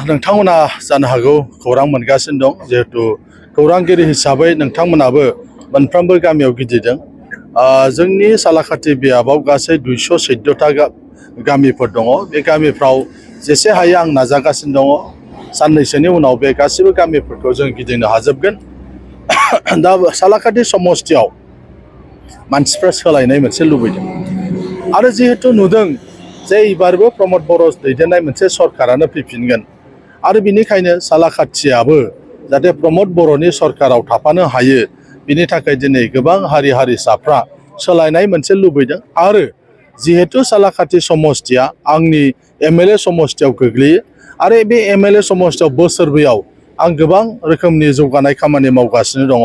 नोंथांमोना जानो हागौ खौरां मोनगासिनो दं जिहेतु खौरांगिरि हिसाबै नोंथांमोनाबो मोनफ्रोमबो गामियाव गिदिंदों जोंनि सालाखाथि बियाबाव गासै 214ता गामिफोर दङ बे गामिफ्राव जेसे हायो आं नाजागासिनो दङ साननैसोनि उनाव बे गासिबो गामिफोरखौ जों गिदिंनो हाजोबगोन दा सालाखाथि समस्तियाव मानसिफ्रा सोलायनाय मोनसे लुबैदों आरो जिहेतु नुदों जे एबारबो प्रमद बर' दैदेननाय मोनसे सरकारानो फैफिनगोन आरो बिनिखायनो सालाखाथियाबो जाहाथे प्रमद बर'नि सरकाराव थाफानो हायो बिनि थाखाय दिनै गोबां हारि हारिसाफ्रा सोलायनाय मोनसे लुबैदों आरो जिहेतु सालाखाथि समस्तिया आंनि एमएलए समस्तियाव गोग्लैयो आरो बे एमएलए समस्तियाव बोसोरब्रैयाव आं गोबां रोखोमनि जौगानाय खामानि मावगासिनो दङ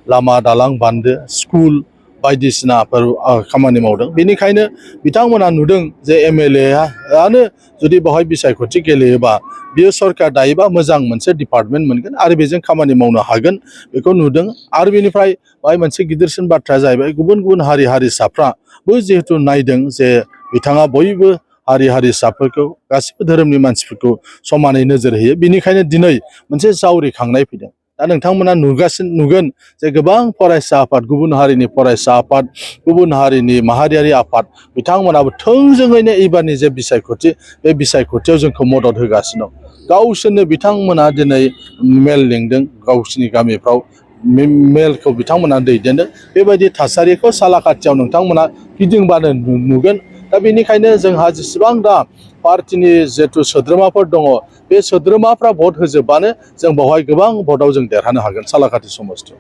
लामा दालां बान्दो स्कुल बायदिसिनाफोर खामानि मावदों बेनिखायनो बिथांमोना नुदों जे एमएलएआनो जुदि बेवहाय बिसायख'थि गेलेयोबा बियो सरकार दायोबा मोजां मोनसे डिपार्टमेन्ट मोनगोन आरो बेजों खामानि मावनो हागोन बेखौ नुदों आरो बेनिफ्राय बाहाय मोनसे गिदिरसिन बाथ्राया जाहैबाय गुबुन गुबुन हारि हारिसाफ्राबो जिहेतु नायदों जे बिथाङा बयबो हारि हारिसाफोरखौ गासिबो धोरोमनि मानसिफोरखौ समानै नोजोर होयो बेनिखायनो दिनै मोनसे जावरिखांनाय फैदों दा नोंथांमोना नुगोन जे गोबां फरायसा आफाद गुबुन हारिनि फरायसा आफाद गुबुन हारिनि माहारियारि आफाद बिथांमोनाबो थोंजोङैनो एबारनि जे बिसायख'थि बे बिसायख'थियाव जोंखौ मदद होगासिनो दं गावसोरनो बिथांमोना दिनै मेल लिंदों गावसिनि गामिफ्राव मेलखौ बिथांमोना दैदेनदों बेबायदि थासारिखौ सालाखाथियाव नोंथांमोना गिदिंबानो नुगोन दा बेनिखायनो जोंहा जेसेबां दा पार्टिनि जिहेतु सोद्रोमाफोर दङ बे सोद्रोमाफ्रा भट होजोबबानो जों बेवहाय गोबां भटआव जों देरहानो हागोन सालाखाथि समस्तियाव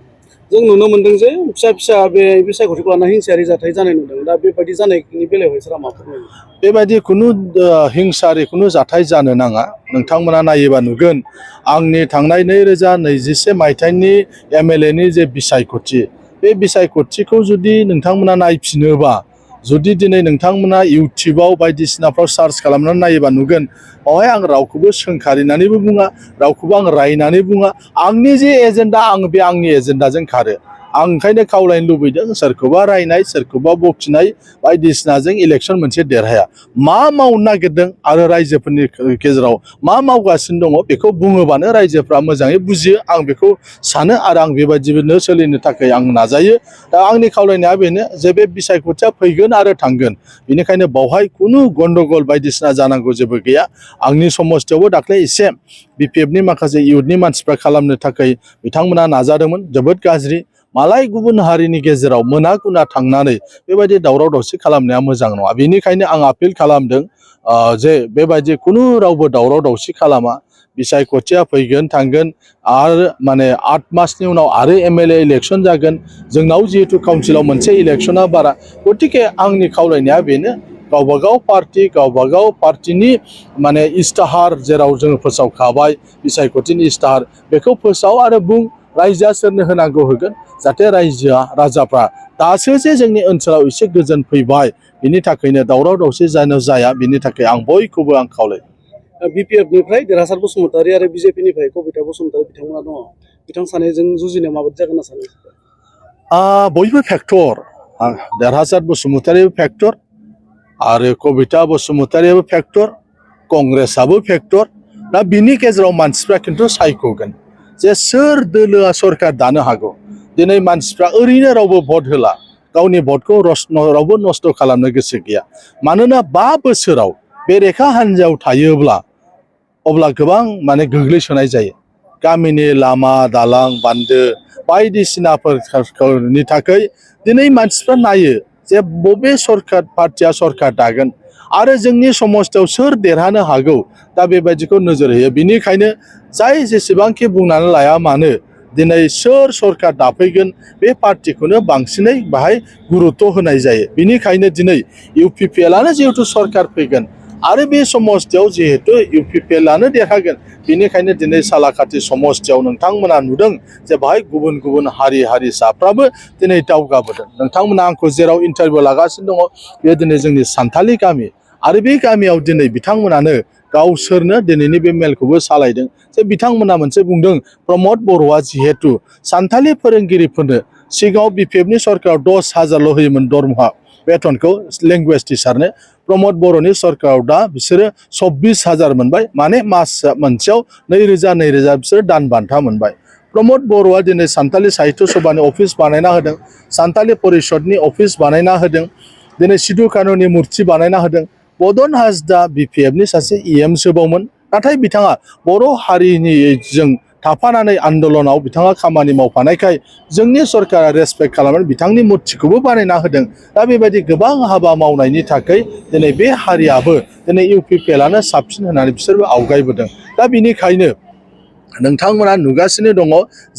जों नुनो मोनदों जे फिसा फिसा बे बिसायख'थिखौ लाना हिंसायारि जाथाय जानाय नुदों दा बेबायदि जानायनि बेलायाव सारा मा फोरमायनो बेबायदि खुनु हिंसायारि खुनु जाथाय जानो नाङा नोंथांमोना नायोबा नुगोन आंनि थांनाय 2021 मायथाइनि एमएलएनि जे बिसायख'थि बे बिसायख'थिखौ जुदि नोंथांमोना नायफिनोबा जुदि दिनै नोंथांमोना इउटिउबाव बायदिसिनाफ्राव सार्च खालामनानै नायोबा नुगोन बेवहाय आं रावखौबो सोंखारिनानैबो बुङा रावखौबो आं रायनानै बुङा आंनि जे एजेन्डा आं बे आंनि एजेन्डाजों खारो आं ओंखायनो खावलायनो लुबैदों सोरखौबा रायनाय सोरखौबा बखिनाय बायदिसिनाजों इलेक्सन मोनसे देरहाया मा मावनो नागिरदों आरो रायजोफोरनि गेजेराव मा मावगासिनो दङ बेखौ बुङोबानो रायजोफ्रा मोजाङै बुजियो आं बेखौ सानो आरो आं बेबायदिनो सोलिनो थाखाय आं नाजायो दा आंनि खावलायनाया बेनो जे बे बिसायख'थिया फैगोन आरो थांगोन बेनिखायनो बावहाय खुनु गन्डगल बायदिसिना जानांगौ जेबो गैया आंनि समस्तियावबो दाख्लै एसे बिपिएफनि माखासे इयुथनि मानसिफ्रा खालामनो थाखाय बिथांमोना नाजादोंमोन जोबोद गाज्रि मालाय गुबुन हारिनि गेजेराव मोना गुना थांनानै बेबायदि दावराव दावसि खालामनाया मोजां नङा बेनिखायनो आं आपिल खालामदों जे बेबायदि खुनु रावबो दावराव दावसि खालामा बिसायख'थिया फैगोन थांगोन आरो माने 8 मासनि उनाव आरो एमएलए इलेक्सन जागोन जोंनाव जिहेतु काउन्सिलाव मोनसे इलेक्सना बारा गतिके आंनि खावलायनाया बेनो गावबागाव पार्टिनि माने इस्ताहार जेराव जोङो फोसावखाबाय बिसायख'थिनि इस्ताहार बेखौ फोसाव आरो बुं रायजोआ सोरनो होनांगौ होगोन जाहाथे राजाफ्रा दासो जे जोंनि ओनसोलाव एसे गोजोन फैबाय बिनि थाखायनो दावराव दावसि जाया बिनि थाखाय आं बयखौबो आं खावलायो बिपिएफनिफ्राय देरहासार बसुमतारी आरो बिजेपिनिफ्राय कबिता बसुमतारी बिथांमोना दङ बिथां सानैजों जुजिनायाव माबायदि जागोन होनना सानो बयबो फेक्टर देरहासार बसुमतारीबो फेक्टर आरो कबिता बसुमतारीयाबो फेक्टर कंग्रेसआबो फेक्टर दा बिनि गेजेराव मानसिफ्रा खिन्थु सायख'गोन जे सोर दोलोआ सरकार दानो हागौ दिनै मानसिफ्रा ओरैनो रावबो भट होला गावनि भटखौ रावबो नस्थ' खालामनो गोसो गैया मानोना 5 बोसोराव बेरेखा हान्जायाव थायोब्ला अब्ला गोबां माने गोग्लैसोनाय जायो गामिनि लामा दालां बान्दो बायदिसिनाफोरनि थाखाय दिनै मानसिफ्रा नायो जे बबे सरकार पार्टिया सरकार दागोन आरो जोंनि समस्तियाव सोर देरहानो हागौ दा बेबायदिखौ नोजोर होयो बिनिखायनो जाय जेसेबांखि बुंनानै लाया मानो दिनै सोर सरकार दाफैगोन बे पार्टिखौनो बांसिनै बाहाय गुरुत्व होनाय जायो बिनिखायनो दिनै इउपिपिएलआनो जिहेतु सरकार फैगोन आरो बे समस्तियाव जिहेतु इउपिपिएलआनो देरहागोन बेनिखायनो दिनै सालाखाथि समस्तियाव नोंथांमोना नुदों जे बाहाय गुबुन गुबुन हारि हारिसाफ्राबो दिनै दावगाबोदों नोंथांमोना आंखौ जेराव इन्टारभिउ लागासिनो दङ बे दिनै जोंनि सान्थालि गामि आरो बे गामियाव दिनै बिथांमोनानो गावसोरनो दिनैनि बे मेलखौबो सालायदों जे बिथांमोना मोनसे बुंदों प्रमद बर'आ जिहेतु सान्थालि फोरोंगिरिफोरनो सिगाङाव बिपिएफनि सरकाराव 10,000ल' होयोमोन दरमहा बेथनखौ लेंगुवेज टिचारनो प्रमद बर'नि सरकाराव दा बिसोरो 24,000 मोनबाय माने मास मोनसेयाव 2,000 बिसोरो दान बान्था मोनबाय। प्रमद बर'आ दिनै सानथालि साहित्य सभानि अफिस बानायना होदों, सानथालि परिषदनि अफिस बानायना होदों, दिनै सिदु कानुनि मुर्ति बानायना होदों। बडन हासदा BPFनि सासे सोबावमोन, नाथाय बिथाङा बर' हारिनि जों थाफानानै आन्दलनाव बिथाङा खामानि मावफानायखाय जोंनि सरकारा रेसपेक्ट खालामनानै बिथांनि मुर्तिखौबो बानायना होदों। दा बेबायदि गोबां हाबा मावनायनि थाखाय दिनै बे हारियाबो दिनै UPPLआनो साबसिन होननानै बिसोरबो आवगायबोदों। दा बिनिखायनो नोंथांमोना नुगासिनो दङ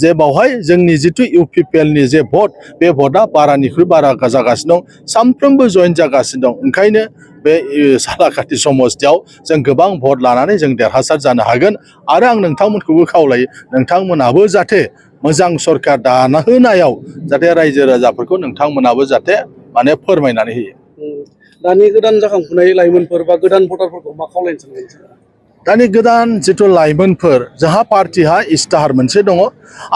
जे बावहाय जोंनि जिथु UPPLनि जे भट, बे भटआ बारानिख्रुइ बारा जागासिनो दं, सानफ्रोमबो जइन जागासिनो दं। ओंखायनो बे सालाकाथि समस्थियाव जों गोबां भट लानानै जों देरहासार जानो हागोन। आरो आं नोंथांमोनखौबो खावलायो, नोंथांमोनाबो जाहाथे मोजां सरकार दाना होनायाव जाहाथे रायजो राजाफोरखौ नोंथांमोनाबो जाहाथे माने फोरमायनानै होयो। दानि गोदान जाखांफुनाय लाइमोनफोर बा गोदान भटारफोरखौ मा खावलायनो सानगोन? दानि गोदान जिथु लाइमोनफोर, जोंहा पार्टिहा इस्ताहार मोनसे दङ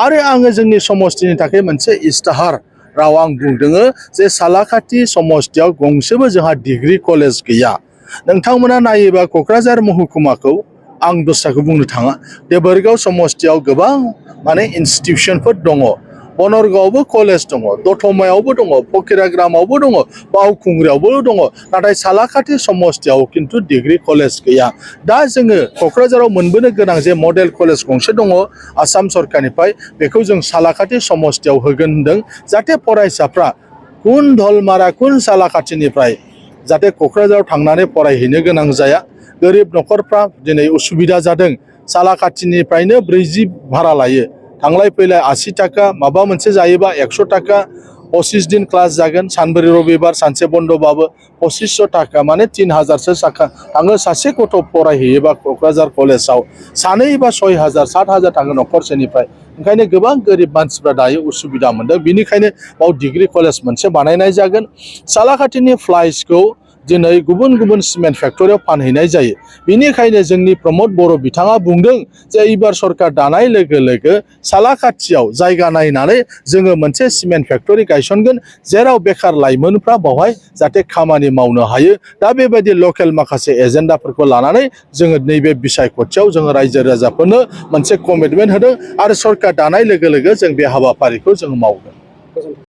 आरो आङो जोंनि समस्थिनि थाखाय मोनसे इस्ताहार राव आं बुंदोङो जे सालाकाथि समस्थियाव गंसेबो जोंहा डिग्री कलेज गैया। नोंथांमोना नायोबा क'क्राझार महकुमाखौ आं दस्राखौ बुंनो थाङा, देबोरगाव समस्थियाव गोबां माने इन्स्टिटिउसनफोर दङ, बनरगावआवबो कलेज दङ, दतमायावबो दङ, फकिराग्रामावबो दङ, बावखुंग्रियावबो दङ, नाथाय सालाकाथि समस्थियाव खिन्थु डिग्री कलेज गैया। दा जोङो क'क्राझाराव मोनबोनो गोनां जे मडेल कलेज गंसे दङ आसाम सरकारनिफ्राय, बेखौ जों सालाकाथि समस्थियाव होगोन होनदों, जाहाथे फरायसाफ्रा कुन धलमारा कुन सालाकाथिनिफ्राय जाहाथे क'क्राझाराव थांनानै फरायहैनो गोनां जाया। गोरिब न'खरफ्रा दिनै उसुबिदा जादों, सालाकाथिनिफ्रायनो 40 भारा लायो, थांलाय फैलाय 80 थाखा, माबा मोनसे जायोबा 100 थाखा, 25 दिन क्लास जागोन, सानब्रै रबिबार सानसे बन्दबाबो 2500 थाखा, माने 3000सो थाखा थाङो सासे गथ' फरायहैयोबा क'क्राझार कलेजाव, 2 बा 6000 7000 थाङो न'खरसेनिफ्राय। ओंखायनो गोबां गोरिब मानसिफ्रा दायो उसुबिदा मोनदों, बिनिखायनो बाव डिग्री कलेज मोनसे बानायनाय जागोन। सालाकाथिनि फ्लाइसखौ दिनै गुबुन गुबुन सिमेन्ट फेक्टरियाव फानहैनाय जायो, बिनिखायनो जोंनि प्रमद बर' बिथाङा बुंदों जे एबार सरकार दानाय लोगो लोगो सालाकाथियाव जायगा नायनानै जोङो मोनसे सिमेन्ट फेक्टरि गायसनगोन, जेराव बेखार लाइमोनफ्रा बावहाय जाहाथे खामानि मावनो हायो। दा बेबायदि लकेल माखासे एजेन्डाफोरखौ लानानै जोङो नैबे बिसायख'थियाव जोङो रायजो राजाफोरनो मोनसे कमिटमेन्ट होदों आरो सरकार दानाय लोगो लोगो जों बे हाबाफारिखौ जों मावगोन।